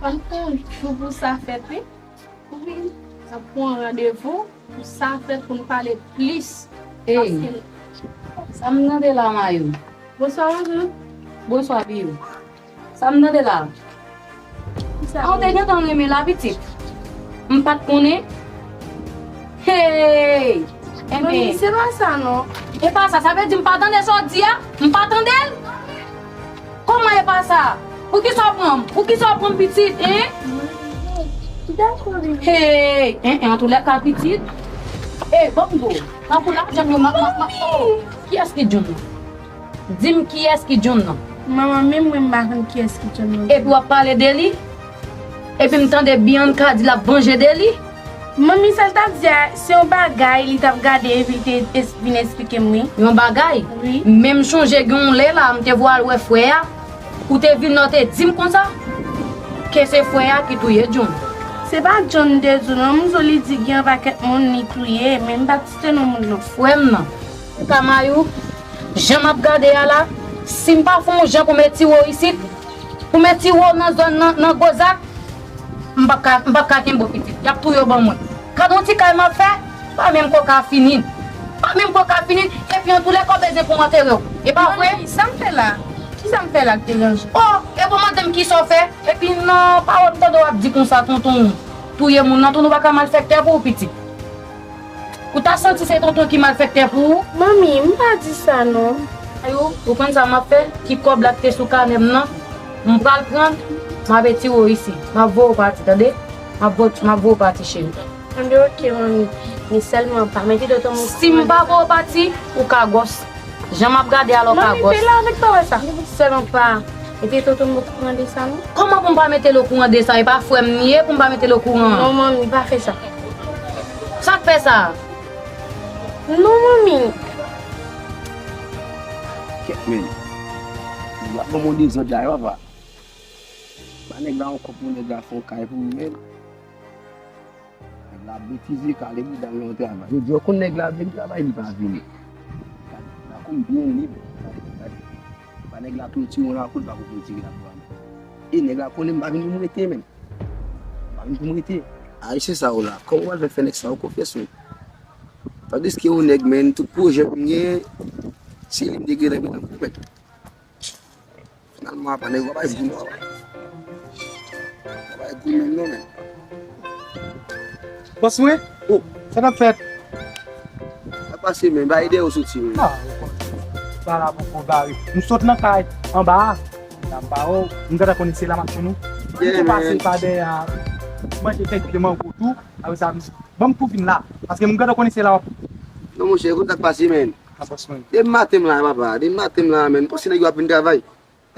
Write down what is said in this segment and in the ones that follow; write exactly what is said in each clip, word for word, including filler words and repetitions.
Ann pran yon jou pou sa fèt, wi. Wi. N ap pran randevou pou sa fèt pou n pale plis. Ey, paske sa m tande la, Mayou? Bonswa, Anjou. Bonswa, Biyou. Sa m tande la? Kisa? A, ou te gentan renmen la, pitit? M pa t konnen. Hey! Manmi, enben, se pa sa, non. E pa sa, sa vle di m pa tande sa w di a? M pa tande l? Kòman e pa sa? Poukisa w pran m? Poukisa w pran m, pitit, en? Hey! En, en, antoulèka, pitit. Ey, ban m di w. Tankou lajan m yo, m ap, m ap, m ap, oh! Kiyès ki John nan? Di m kiyès ki John nan. Manman, menm mwen m pa konn kiyès ki John nan. Epi w ap pale de li? Epi m tande Bianca di l ap vanje de li? Manmi, sa l t ap di a, se yon bagay li t ap gade epi l te es- vin eksplike m, wi. Yon bagay? Wi. Men m chonje gen yon lè la, m te voye al wè frè a. Ou te vin la, w te di m konsa? Ke se frè a ki touye John. Se pa John m te di w non, m di w li di gen yon pakèt moun li touye, men m pa t site non moun nan. Frè m nan. Kamayou, jan m ap gade a la, si m pa fè yon jan pou m retire w isit, pou m retire w nan zòn nan, nan Gozak, m p ap ka, m p ap ka kenbe w, pitit. Y ap touye w ban mwen. Gade yon ti kay m ap fè, pa menm ko ka fini. Pa menm ko ka fini, epi antoulèka w bezwen pou m antere w. E pa vre? Manmi, sa m fè la? Kisa m fè la k deranje w? Oh, e pou w mande m kisa w fè? Epi nan pawòl m tande w ap di konsa, tonton touye moun nan, tonton pa ka malfektè pou ou, pitit. Ou ta santi se tonton ki malfektè pou ou? Manmi, m pa di sa non. Ayou, ou konn sa m ap fè? Ki kòb la ki te sou kanè m nan, m pral pran l, m ap retire w isi. M ap voye w pati, tande? M ap vo-, m ap voye w pati, cheri. Tande, oke, manmi. Men sèlman pa mete tonton m. Si m pa voye w pati, ou ka gwòs. Jan m ap gade a la, ou ka gwòs. Manmi, pe la avèk pawòl sa. Sèlman pa mete tonton m okouran de sa non. Kòman pou m pa mete l okouran de sa? E pa frè m li ye pou m pa mete l okouran? Non, manmi, pa fè sa. Sa k fè sa? Non, manmi. Kèt, men. Nèg la ban m yon dezòd la, papa. Ba nèg la yon kòb pou nèg la fè yon kay pou li, men. Nèg la betize, kale bouda m nan travay. Jodi a, w konn nèg la vin travay, li pa vini. Gade, la konn byen lib. Gade, gade. Ba nèg la tou ti yon lakou, li pa konn tire lakou a. E nèg la konnen m pa vin pou m rete, men. M pa vin pou m rete. Ayisyen sa yo la, kòman w al fè fè nèg sa yo konfyans, men? Tandiske yon nèg, men, tout pwojè pou m gen, se li m te gentan met nan kou, men. Finalman, apa nèg yo pa bay gou non. Pa bay gou menm non, men. Bòs mwen? Oh, sa k ap fèt? Sa pase, men, bay dèyè w soti, men. Ah, ou konn. Ba la poko bare. M sot nan kay anba a. Nan ba o, m gentan konnen se la m ap jwenn ou. M tou pase pa dèyè a. Manje kèk pye mango tou. Apre sa, m, ban m tou vin la. Paske m gentan konnen se la w ap. Non, monchè, konn sa k pase, men. A bòs mwen. Depi maten m la, papa. Depi maten m la, men. M panse nèg yo ap vin travay.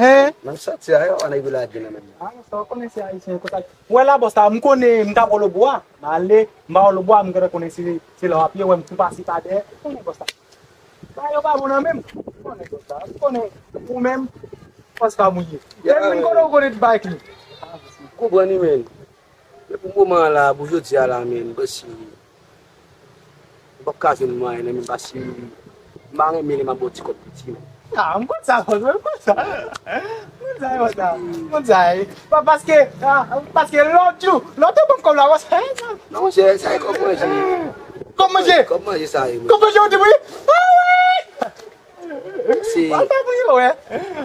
Hein? Nan sòti a, yo, ann rive lage nan men. Ah, sa w konnen se ayisyen konsa. Wè la, bòs la, m konnen m ta ba w lobwa. M ale, m ba w lobwa, m gentan konnen se, se la w ap ye, wè m tou pase pa dèyè. Ou konnen bòs la. Bagay yo pa bon nan men m. Ou konnen bòs la. Ou konnen ou menm, bòs pa mouye. Ya, men moun konnen ou konnen tout bagay clean. Konprann li, men. Men pou moman an la, pou jodi a la, men, m panse m p ap ka jwenn mwayen nan men paske m pa renmen lè m ap ba w ti kòb piti, men. Ah, m konn sa, m konn sa. M konn sa, m konn sa. M konn sa, eh. Pa, paske, ah, paske lòt jou, lòt jou ban m kòb la, wè sa. Non, monchè, sa e kòb manje. Kòb manje? Kòb manje sa ye, men. Kòb manje, ou di wi? Ah, wi! Se. Papa pou yo, wè.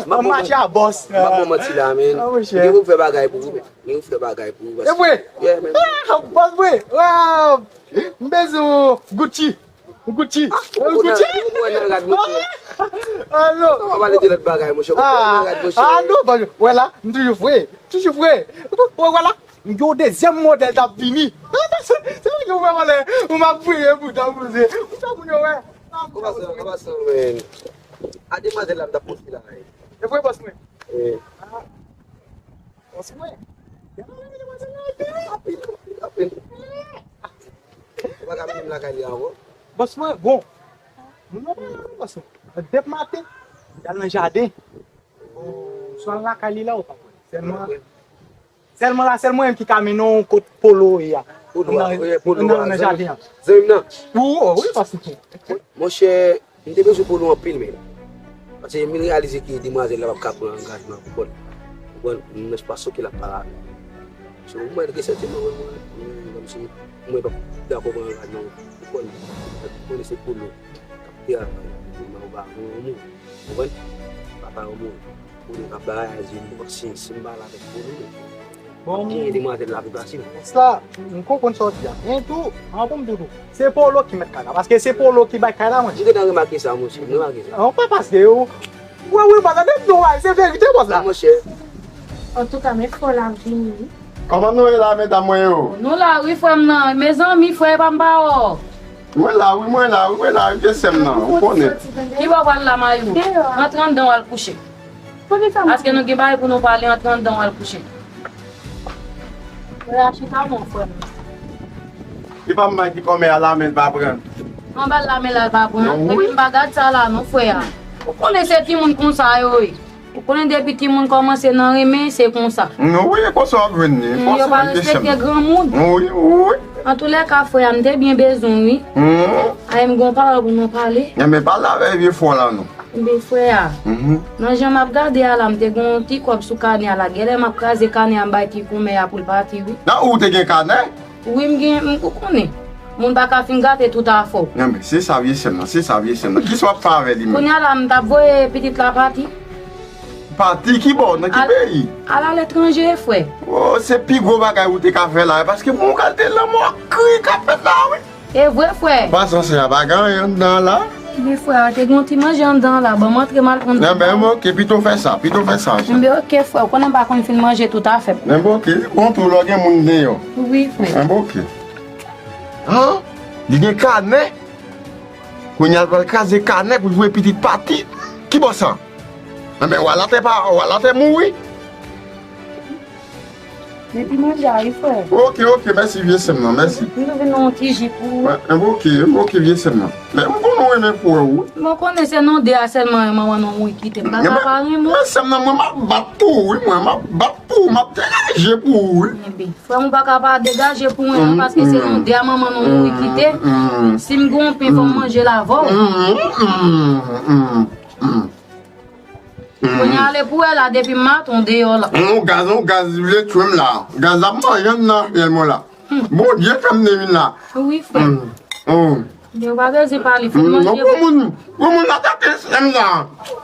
M ap mache a bòs. M ap ba w manti la, men. Ah, monchè. Gen pou m fè bagay pou ou, men. Gen pou m fè bagay pou ou, paske. E vre? Yeah, men. Ah, bòs vre. Wow. M bezwen yon Gucci. Yon Gucci. Ah, yon Gucci. Ou wè nan rad, monchè. Ah, non. Ou pa pale de lòt bagay, monchè. Ou wè nan rad, monchè. Ah, non, bon, wè la, m toujou vre. Toujou vre. Wè, wè la. M gen yon dezyèm modèl k ap vini. Se, se ou ki wè, wè, ou m ap priye pou ta poze. Ou ta moun yo, wè. An pasan, an pasan, men. A demwazèl la m t ap poste la, wi. E vre, bòs mwen? Wi. Ah. Bòs mwen. Demwazèl la, demwazèl la, anpil, anpil, anpil. Ou pa ka vin lakay li ankò? Bòs mwen, bon. Moun yo pa la, non, bòs mwen. Depi maten, y al nan jaden. Swa lakay li la, ou pa kwè. Sèlman, sèlman la, sèl mwen menm ki ka mennen w kot Polo ye a. Polo a, wi, Polo a, nan jaden an. Zanmi m nan. Wi, wi, wi, paske. Monchè, m te bezwen Polo anpil, men. Paske m vin reyalize ke demwazèl la p ap ka pran angajman pou kò l. Ou konprann? M nan sitiyasyon ke l ap pale avè m. So, mwen gen santiman, mwen, mwen, mwen, kòmsi mwen p ap dakò pran rad non. Ou konn, ou konn se Polo k ap travay. Mwen, ou pa, mwen, mwen, ou konprann? Papa, mwen, Polo k ap bagay, di m, si, si m pa la avèk Polo, m ap genyen demwazèl la pi fasil. Sa, m konprann sa w di a. Men tou, an pou m di w tou, se Polo ki mèt kay la, paske se Polo ki bay kay la, mwen. M gentan remake sa, monchè, m remake sa. An, pa paske yo, Wè, wi, bòs la, depi nou wè, se verite, bòs la. Monchè. Antouka, men fò l ap vini, wi. Kòman nou ye la, medam mwen yo? Nou la, wi, frè m nan. Mezanmi, frè pa m pa wè w. Mwen la, wi, mwen la, wi, mwen la, wi, vye sè m nan, ou konnen. Ki bò w pral la, Mayou? Antre anndan w al kouche. Paske nou gen bagay pou nou pale, antre anndan w al kouche. Frè a chita non, frè m. Li pa m bay ti kòmè a, lame l pa pran. Anba lame la l pa pran. Non, wi. Epi m pa gad sa la non, frè a. Ou konnen se timoun konsa yo ye. Ou konnen depi timoun kòmanse nan renmen, se konsa. Non, wi, e konsa w ap jwenn li. Mm, yo pa respekte granmoun. Wi, wi. Antoulèka, frè a, m te byen bezwen w, wi. Mm. Ay, m gon pawòl pou nou pale. Enben, pale avèk vye fò la, non. Enben, frè a, mhm, nan jan m ap gade a la, m te gen yon ti kòb sou kanè a la. Genlè m ap kraze kanè a, m bay ti kòmè a pou l pati, wi. Nan ou te gen kanè? Wi, m gen, m, ou konnen. Moun pa ka fin gate tout afè w. Enben, se sa vye sè m nan, se sa vye sè m nan. Kisa w ap fè avè li menm? Kounye a la, m t ap voye pitit la pati. Pati ki bò? Nan ki peyi? Al aletranje, frè. Oh, se pi gwo bagay ou te ka fè la, paske bon kalite lanmò ak kri k ap fèt la, wi. E vre, frè. Pasyans la, pa gen anyen anndan la. Men frè a, te gen yon ti manje anndan la, ban m antre m al pran. Enben, oke, pito fè sa, pito fè sa. Enben, oke, frè, ou konnen m pa konn fin manje tout afè. Enben, oke, li bon tou lè w gen moun deyò. Wi, frè. Enben, oke. Han? Li gen kanè? Kounye a l pral kraze kanè pou l voye pitit pati. Ki bò sa? Enben, w al atè pa, w al atè mouri. Epi manje a, wi, frè. Oke, oke, mèsi, vye sè m nan, mèsi. M vin nan yon ti ji pou ou. Enben, oke, enben, oke, vye sè m nan. Men m konnen w renmen frè w, wi. Mwen konnen se nou de a sèlman manman nou mouri kite m. M pa ka pa renmen w. Men sè m nan, mwen m ap bat pou ou, wi, mwen m ap bat pou ou, m ap degaje pou ou, wi. Enben, frè m, ou pa ka pa degaje pou mwen, non, paske se nou de a manman nou mouri kite. Si m gen yon pen, fò m manje l avè w. Kounye a ale pou wè la, depi maten w deyò la. Yon gaz, yon gaz vle tchwe m la. Gaz ap manje m nan fyèl mwen la. Bondye fè m te vin la. Wi, frè. Yo pa bezwen pale, fin manje. Non, pou moun, pou moun atake sè m sa.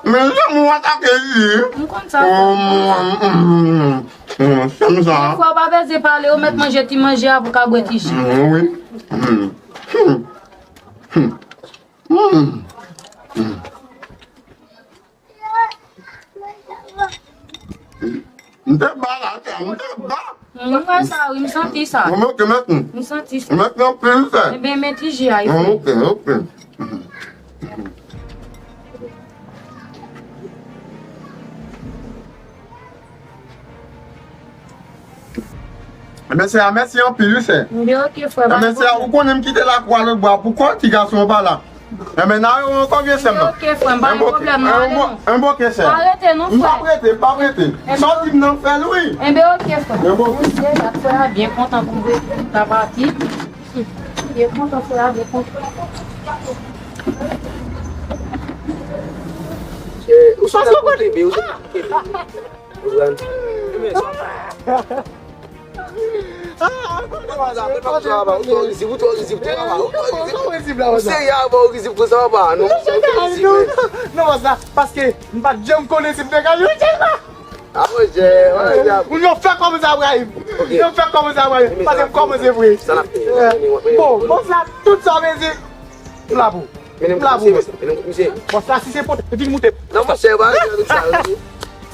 Men jan moun atake li. M konn sa. Sè m sa. Frè, ou pa bezwen pale, ou mèt manje ti manje a pou ka bwè ti ji. Wi. M te ba la, m te ba. M wè sa, wi, m santi sa. Mwen, oke, mèt m. M santi sa. Mèt m anpil, sè. Enben, men ti ji a, wi. Oke, oke. Enben, sè a, mèsi anpil, wi, sè. Enben, oke, frè. Enben, sè a, ou konnen m kite lakou a lòt bò a pou kò ti gason an pa la. Enben, n a rewè ankò, vye sè m nan. Oke, frè, m pa gen pwoblèm, n a rele nou. Enben, oke, sè. Pa rete, non, frè. M p ap rete, m p ap rete. Sa w di m nan, fè l, wi. Enben, oke, frè. Enben, oke. Frè a byen kontan pou vre ta pati. Byen kontan, frè a byen kontan. Ou sot kote, ou sot kote. Ou twò rizib, ou twò rizib, ou twò rizib, ou twò rizib. Ou serye avè w, rizib konsa, papa. Non, monchè, ou twò rizib, men. Non, bòs la, paske m pa t janm konnen si m te ka jwe jèl la. Ah, monchè, monchè. Moun yo fè kòm Zabrahim. Yo fè kòm Zabrahim. Paske m kòmanse vre. Bon, bòs la, tout sa w bezwen, m la pou ou. Mennen m kout misye, mennen m kout misye. Bòs la, si se pot, epi l moute. Non, monchè, pa gen tout sa, wi.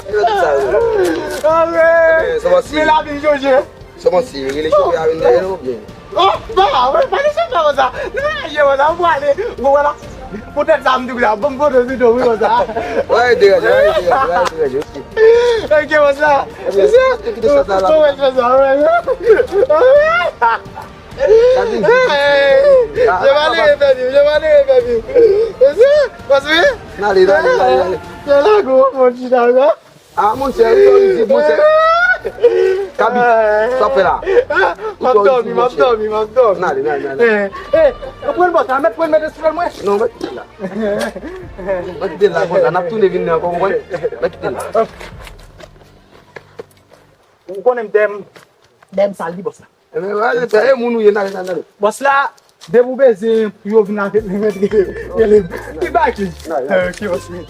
Gen tout sa, wi. Sa va si. Men lavi, Joje. Sa va si, rele chofè a vin dèyè nou, oubyen? Oh, ba, wi, pa de chofè konsa. Non, je, konsa, m prale. Bon, vwala. Poutèt sa, m di w la, bon, bon, bon, bon, wi, konsa. Wè, deranje, wè, deranje, wè, deranje, oke. Oke, konsa. Ebyen, kite chòt la, la. Bon, wè, konsa, wè. Hey! Je vais aller revenir, je vais aller revenir. Monsieur, monsieur. N ale, n ale, n ale, n ale. Se la gwo, mon ti dam, non? Ah, monchè, ou twò rizib, monchè. Kabi, sa w ap fè la? M ap dòmi, m ap dòmi, m ap dòmi. N ale, n ale, n ale. Eh, eh, pran bòs la, mèt pran mèt espèl mwen. Non, mèt kite l la. Mèt kite l la, konsa, n ap tounen vin ankò, konprann? Mèt kite l la. Ou konnen m te Dèyè m sal wi, bòs la. Ebyen, wè, se moun ou ye, n ale, n ale. Bòs la, depi w bezwen pou yo vin avèk li, mèt rele m. Rele m. Li pa ki. Ok, bòs mwen.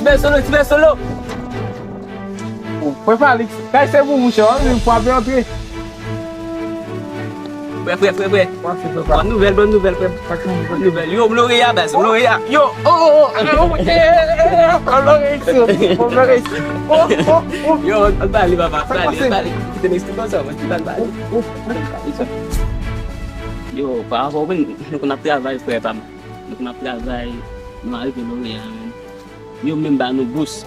Ti Ben Solo, Ti Ben Solo. Frè Falix, kay se pou mouche, w ap vin frape antre. Frè, frè, frè, frè. Bòn nouvèl, bòn nouvèl, frè. Bòn nouvèl. Yo, m Loreya, baz, m Loreya. Yo, oh, oh, oh, oh, eh, eh, eh, oh, Loreya isi, oh, Loreya isi. Oh, oh, oh. Yo, ann pale, papa, ann pale, ann pale. Kite m eksplike w sa, mwen, ki pale, pale. Yo, pa rapò, nou konn ap travay, frè pa m. Nou konn ap travay, nou arive Loreya, men. Yo menm ba nou bous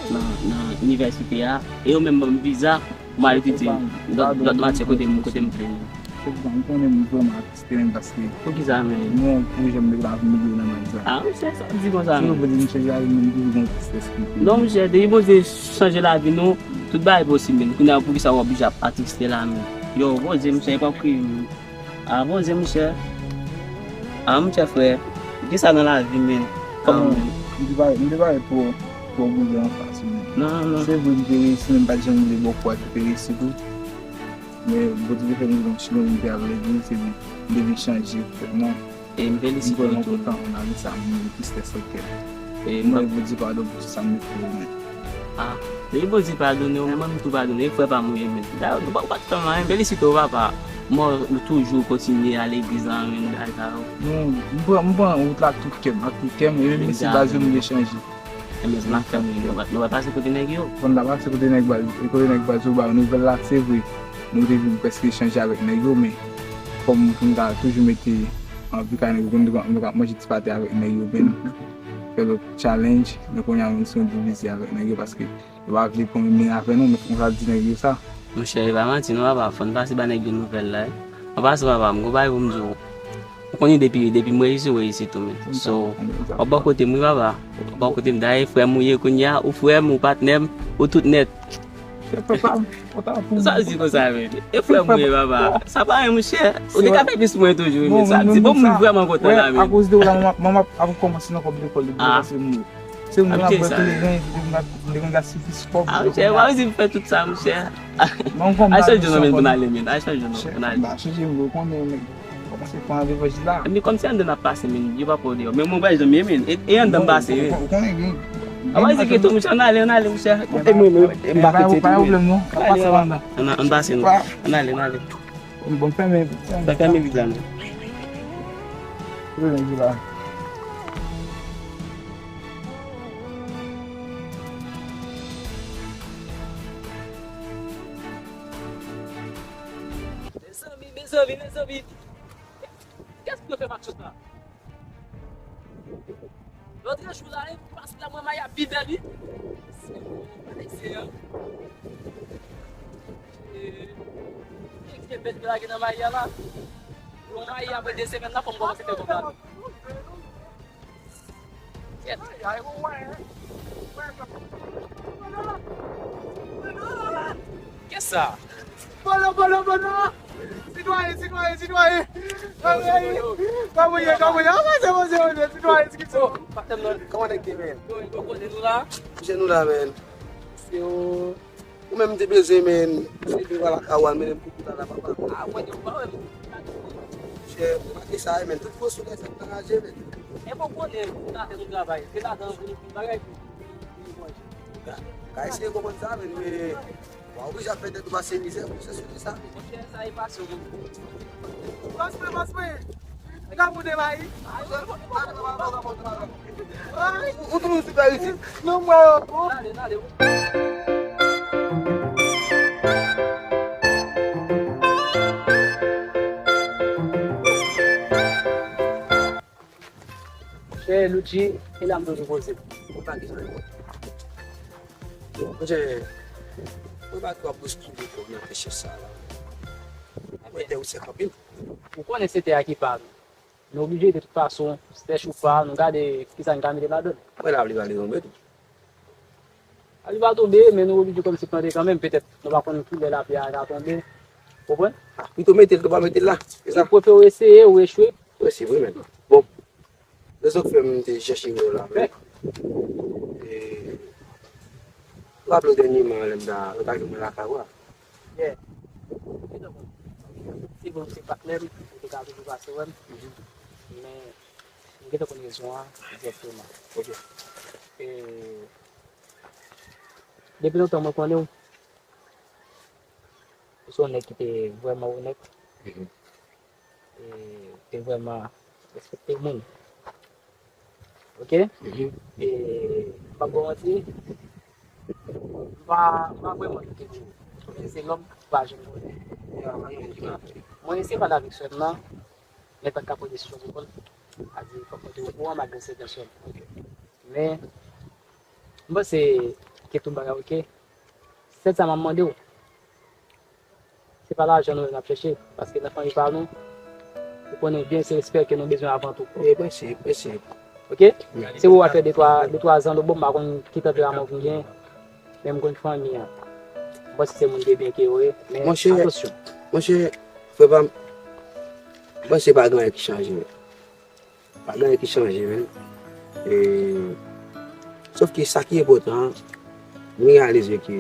nan, nan inivèsite a. E yo menm ban m viza pou m al etidye lòt, lòt matyè kote m, kote m vle. Chèf, m konnen m vrèman atiste, men, paske poukisa, men? Mwen, yon pwojè m te ka vin mete nan men sa. Ah, monchè, sa w di konsa, men? Si yo vle m chanje lavi m, m toujou gon tristès ki pou. Non, monchè, depi Bondye chanje lavi nou, tout bagay posib, men. Kounye a, poukisa w oblije ap atiste la, men? Yo, Bondye, monchè, e pa w kriye, men. Ah, Bondye, monchè. Ah, monchè, frè. Kisa nan lavi, men? Kòman, men? M te pare, m te pare pou, pou bouzen anfas, men. Non, non, non. Se vre, m te reyisi, men m pa t janm vle bò kou a te reyisi tou. Men, Bondye te fè m rive yon ti lwen, m te al legliz, epi m te vin chanje, frè, non. E m felisite w tou. M vrèman kontan, nan vi sa, m tristès nan kè. E m mande Bondye padon pou tout sa m te fè, men. Ah, depi Bondye padone w, mwen menm tou padone, e frè pa m ou ye, men. Dayè, ou pa, ou pa t fè m anyen, m felisite w, papa. Mwen, ou toujou kontinye al legliz la, men, bagay sa yo. Non, m pran, m pran wout la ak tout kè m, ak tout kè m, e menm si baz yo m vle chanje. Ebyen, se m ap fè, men, nou va, nou va pase kote nèg yo. Fò n ta pase kote nèg baz, kote nèg baz yo ba yo nouvèl la, se vre. Nou te vin prèske chanje avèk nèg yo, men kòm pou n ta toujou mete anvi kay nèg yo, nou te konn, nou te konn manje ti pate avèk nèg yo, men fè lòt challenge, men kounye a nou se yon divize avèk nèg yo, paske yo pa vle pran menm men avè nou, men fò n ta di nèg yo sa. Monchè, e pa manti non, papa, fò n pase ba nèg yo nouvèl la, wi. An pasan, papa, m gon bagay pou m di w. Ou konnen depi, depi m reyisi, ou reyisi tou, men. So, w ap bò kote m, wi, papa. W ap bò kote m. Dayè, frè m ou ye kounye a, ou frè m, ou patnè m, ou tout nèt. Sa w di konsa, men? E frè m ou ye, papa. Sa pa anyen, monchè. Ou te ka fè plis pou mwen toujou, wi, men sa di bon, m vrèman kontan la, men. Akoz de ou la, manman, manman ap kòmanse nan kòb lekòl li, se mwen. Se mwen ap bwè kleren, m te konn gad Sifis Pòp. Ah, monchè, w ap di m fè tout sa, monchè. Al chanje non, men, pou n ale, men. Al chanje non, pou n ale. M pa chanje, m konnen, men. Kòmanse pran revanj la. Men kòmsi anndan n ap pase, men, yo pa pran w deyò. Men mwen pa janm ye, men. E, e anndan m pase, men. Ou konnen, gen. A, w ap di ke tou, monchè, ann ale, ann ale, monchè. E mwen, men, m pa kote tou, men. Pa pwoblèm, non. Ann pase anndan. Ann, ann pase, non. Ann ale, ann ale. Bon, fèmen, fèmen. Fè fèmen vit la, non. Fèmen vit la. Mezanmi, mezanmi, mezanmi. Kiyès ki fè match sa? Lòt jou la, e pas la mwen mayi a pi bèl, wi. Senyè, Senyè. E, e, gen bèt yo lage nan mayi a la. Yon mayi apre de semèn la, fò m kòmanse fè kòb la. Kèt. Kisa? Bolo, bolo, bolo! Sitwayen, sitwayen, sitwayen! Kamounye, kamounye, kamounye! Avanse, avanse, avanse, sitwayen, eskize m. Kòman nèg te, men? Yo, yo konnen nou la. Kouche nou la, men. Se yo. Ou menm te bezwen, men. Se te wala ka w al mennen m koukou la, la, papa. Ah, mwen, yo, pa wè, men. Chè, pa gen sa, men. Tout fò sou lè, sa m anraje, men. E bon, konnen, nou ta fè nou travay. Se ladan pou nou bagay. Ka eseye konprann sa, men, men, w a oblije ap fè tèt ou pase mizè pou se sou sa. Monchè, sa e pase w. Pas mwen, pas mwen. Li ka pote bay. Ou, ou toujou sou fè isit. Non, mwen, oh. Ann ale, ann ale. G, e la m toujou poze. Ou pa gen sa. Monchè, mwen pa twò bouskile kò nan ti chèz sa la. Mwen te ou sèk anpil. Ou konnen se tè a ki pa nou. Nou oblije de tout fason, sèch ou pa, nou gade kisa n ka mete ladan l. Mwen la, li va li tonbe tou. A, li va tonbe, men nou oblije kòmsi plante kanmenm. Petèt, nou pa konn kilè lapli a ka tonbe. Konprann? Ah, pito mete l, ke pa mete l la. Se sa. Ou prefere eseye ou echwe. Wè, se vre, men. Bon, rezon k fè m te chèche w la, men. E, w raple w dènyèman, lè m ta, lè w ta jwenn mwen lakay ou a. Yeah. Se bon, se patnè m, ou te ka toujou pase wè m. Men, m gentan konn rezon an, egzakteman. Ok. E, depi lontan mwen konnen w, ou se yon nèg ki te vrèman onèt. Mhm. E, te vrèman respekte moun. Ok? Mhm. E, m p ap ba w manti, m pa, m pa vrèman doute de ou. Men se lòm ki pa janm konnen. Mwen se pale avèk sè m nan, men pa t ka pran desizyon pou kont li. A di, fòk mwen te okouran malgre se gran sè m. Ok. Men, m panse ke tout bagay ok. Sèl sa m ap mande w, se pa lajan nou menm n ap chèche, paske nan fanmi pa nou, ou konnen byen se respè ke nou bezwen avan tou. E prensip, prensip. Ok? Mm. Se ou al fè de twa, de twa zan lòtbò, m pa konn ki tanperaman ou gen, men m konn fanmi an. M panse se moun de byen ke yo ye, men Monchè, atansyon. Monchè, frè pa m, m panse pa gen anyen ki chanje. Pa gen anyen ki chanje, men. E, sòf ke sa ki enpòtan an, m reyalize ke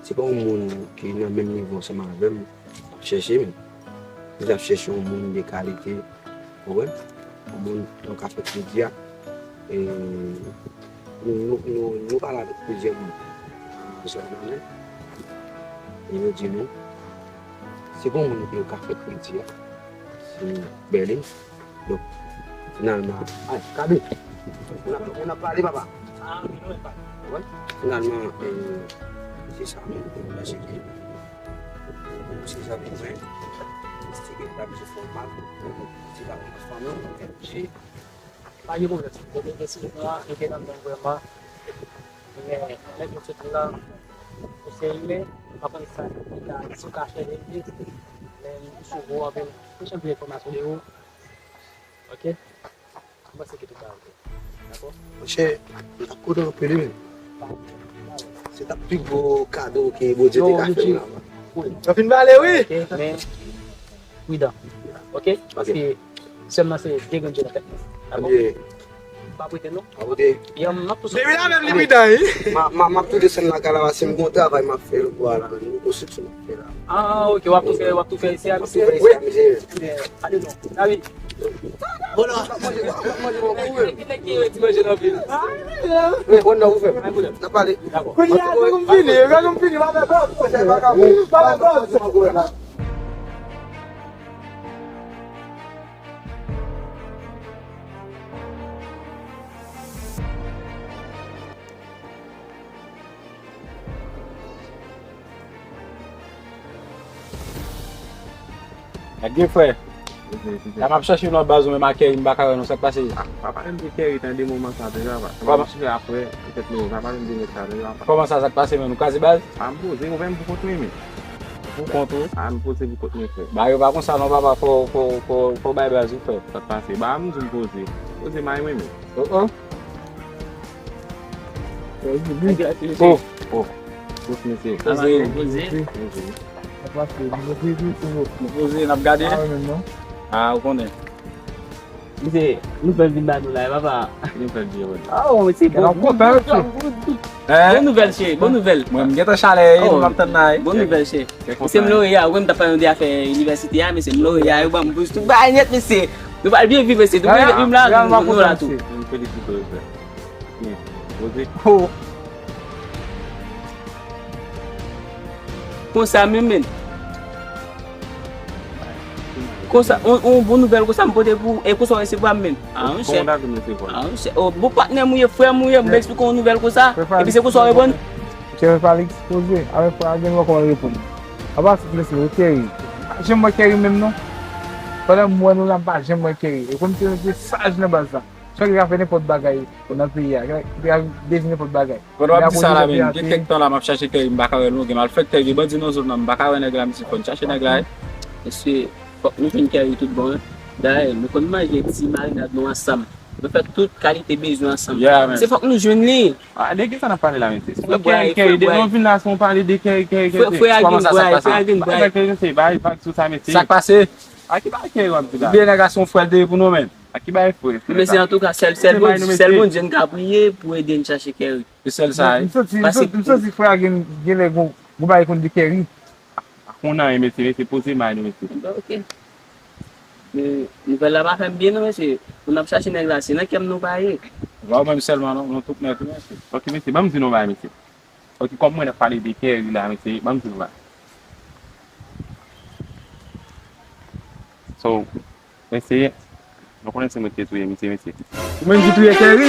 se pa yon moun ki nan menm nivo ansanm avè m m ap chèche, men. M t ap chèche yon moun de kalite, ou konprann? Yon moun nou ka fè kredi a. E, nou, nou, nou, nou pale avèk plizyè moun nan zòn nan, men. E yo di nou, se pa yon moun ke yo ka fè kredi a. Se Berlin. Donk, finalman, ay, Kabi, moun ap, moun ap pale, papa. Wè, finalman, e, se sa menm, mwen panse ke, se sa menm, mwen, se ke ta byen fè mal, se ta byen fè mal, men, se pa gen pwoblèm, bon, men, men, si nou an, nou te nan menm vrèman, men, nèg yo soti la, ou se imen, ou pa konn sa, si w ka chèche li, men, m sou ou anpil, m chèche enfòmasyon de ou. Ok? M panse ke tout bagay ok. Dakò? Monchè, m t ap kontan anpil, wi. Se t ap pi gwo kado ke Bondye te ka fè m la. Yo fin pale, wi. Ok, men pridan. Ok? Ok. Paske sè m nan se de grenn je nan tèt mwen. Dakò? Ebyen, m pa prete non. Pa prete. Yon, m ap tou soti. Depi la menm li pridan, wi. M a, m a, m ap tou desann lakay la, paske m gon travay m ap fè lòtbò a la, yon konstriksyon m ap fè la. Ah, ok, w ap tou fè, w ap tou fè isi a, misye? M ap tou fè isi a, misye. Gade non. David. Bon, non. Manje, manje, manje, manje, manje. Ki nèg ki di manje nan vil? Men, bon, non, ou fè. Pa gen pwoblèm. N ap pale. Dakò. Kounye a, gade m fini, gade m fini, pa fè kòb. Pa fè kòb. Gade frè. La m ap chache nou nan baz ou menm ak Kèri, m pa ka wè nou, sa k pase? Ah, papa, menm se Kèri, tande moman sa deja, papa. Kòman? Mwen chita apre, petèt nou, papa, menm de nèg sa deja, papa. Kòman sa, sa k pase menm? Nou kraze baz? Ah, m poze, ou menm pou kont mwen, men. Pou kont ou? Ah, m poze pou kont mwen, frè. Ba yo pa konsa non, papa, fò, fò, fò, fò bay baz ou, frè. Sa k pase? Ba m di m poze. Poze may mwen, men. Oh, oh. Oh, oh. Poze, mesye. Poze. Poze. Nou poze, n ap gade. Ah, ou konnen. Mesye, nouvèl vin ba nou la, papa. Nouvèl vin, wi. Oh, mesye, bon, bon, bon, bon, bon nouvèl, cheri, bon nouvèl. Mwen, m gentan chalè, e, nou m ap tann la, e. Bon nouvèl, cheri. Mesye, m loreya, ou wè m t ap pale nou de afè inivèsite a, mesye, m loreya, yo ban m bous, tout bagay nèt, mesye. Nou pral byen viv, mesye, nou byen viv la, nou, nou la tou. M felisite w, frè. Poze. Oh. Konsa menm, menm. Konsa, on, on bon nouvèl konsa m pote pou ou, e konsa w resevwa m menm. Ah, monchè. Kòman w ta vin resevwa m? Ah, monchè. Oh, bon patnè m ou ye, frè m ou ye, m eksplike w yon nouvèl konsa, epi se konsa w reponn? Monchè, Felix, poze. Avèk frè a, gen lè kòman l reponn. Apa, se mesye, ou Kèri. M pa janm wè Kèri menm, non. Pandan m wè nou la, m pa janm wè Kèri. E kòmsi nou te saj nan baz la. Chak yo ka fè nenpòt bagay nan peyi a. Yo ka devni nenpòt bagay. Pandan w ap di sa la menm, gen kèk tan la m ap chache Kerry, m pa ka wè l non, gen malfektè, gen bandi nan zòn nan, m pa ka wè nèg la, mesye, fò n chache nèg la wi. Mesye, fòk nou jwenn Kerry tout bon wi. Dayè, nou konn manje ti marinad nou ansanm. Nou fè tout kalite bezwen ansanm. Yeah, man. Se fòk nou jwenn li. Ah, de ki sa n ap pale la, mesye? Fò bray, Kerry, fò bray. Depi nou vin la, se yon pale de Kerry, Kerry, Frè, Kerry. frè a Kòman gen sa, sa bray, pase? Frè a gen Ba bray. Kerry, mesye, bay vag sou sa, mesye. Sa k pase? A ki bagay Kerry w ap di la? Byen nèg la se yon frè l te ye pou nou menm. A ki bagay frè? Mesye, antouka, sèl, sèl Mesye, bay Bondye, nou, sèl mesye. Bondye n ka priye pou ede n chache Kerry. Se sèl sa wi. M santi, m Paske- santi, m santi frè a gen, gen lè gon, gon bagay konn di Kerry. A konn anyen, mesye, mesye, poze may nou, mesye. Bon, ok. Men, nouvèl la pa fè m byen non, mesye. Pou n ap chache nèg la, se nan kè m nou pa ye. Ba w menm sèlman non, nou tout nèt wi, mesye. Ok, mesye, ban m di nou bagay, mesye. Ok, kòm mwen ap pale de Kerry la, mesye, ban m di nou bagay. So, mesye, nou konnen se mwen ki te touye misye, mesye. Ou menm ki touye Kerry?